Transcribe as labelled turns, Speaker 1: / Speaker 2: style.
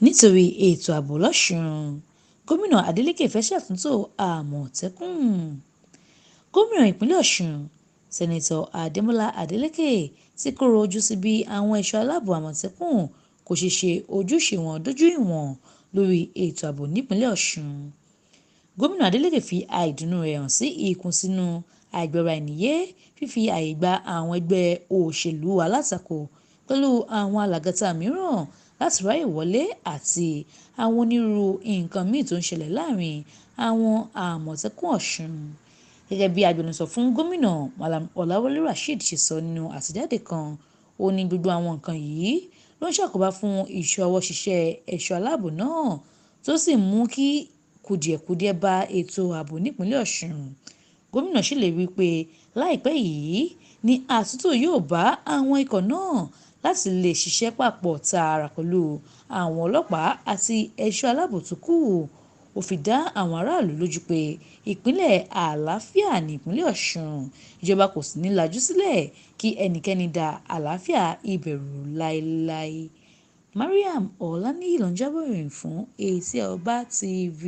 Speaker 1: Nítorí ètò ààbò lọ́sùn, Gómìnà Adeleke fẹ́ ṣàtúntò Àmọ̀tẹ́kùn. Gómìnà ìpínlẹ̀ Ọ̀ṣun, Sẹ́nẹ́tọ̀ Adémọ́lá Adeleke ti kọ̀rọ̀ ojú sí bí àwọn ẹ̀ṣọ́ aláàbò Àmọ̀tẹ́kùn kò ṣe ṣe ojúṣe wọn dójú ìwọ̀n lórí ètò ààbò nípínlẹ̀ Ọ̀ṣun. Gómìnà Adeleke fi àìdùnnú rẹ̀ hàn sí ìkùnsínú àìgbọ́ra-ẹni-yé, fífi ààyè gba àwọn ẹgbẹ́ òṣèlú alátakò pẹ̀lú àwọn alàgàtà mìíràn láti ráyè wọlé àti àwọn onírúurú nǹkan míì tó ń ṣẹlẹ̀ láàárín àwọn Àmọ̀tẹ́kùn Ọ̀ṣun. Gẹ́gẹ́ bí agbẹnusọ fún gómìnà Mallam Ọláwálé Rasheed ṣe sọ nínú àtẹ̀jáde kan, ó ní gbogbo àwọn nǹkan yìí ló ń ṣàkóbá fún ìṣọwọ́ṣiṣẹ́ ẹ̀ṣọ́ aláàbò náà tó sì ń mú kí kùdìẹ̀kudiẹ bá ètò ààbò nípínlẹ̀ Ọ̀ṣun. Gómìnà ṣèlérí pé láìpẹ́ yìí ni àtúntò yóò bá àwọn ikọ̀ náà láti lè ṣiṣẹ́ papọ̀ tààrà pẹ̀lú àwọn ọlọ́pàá àti ẹ̀ṣọ́ aláàbò tó kù. Ó fi dá àwọn aráàlú lójú pé ìpínlẹ̀ àlàáfíà ní ìpínlẹ̀ Ọ̀ṣun, ìjọba kò sì ní lajú sílẹ̀ kí ẹnikẹ́ni da àlàáfíà ibẹ̀ rú láéláé. Mariam Ọláníyì ló ń jábọ̀ ìròyìn fún Etí Ọba TV.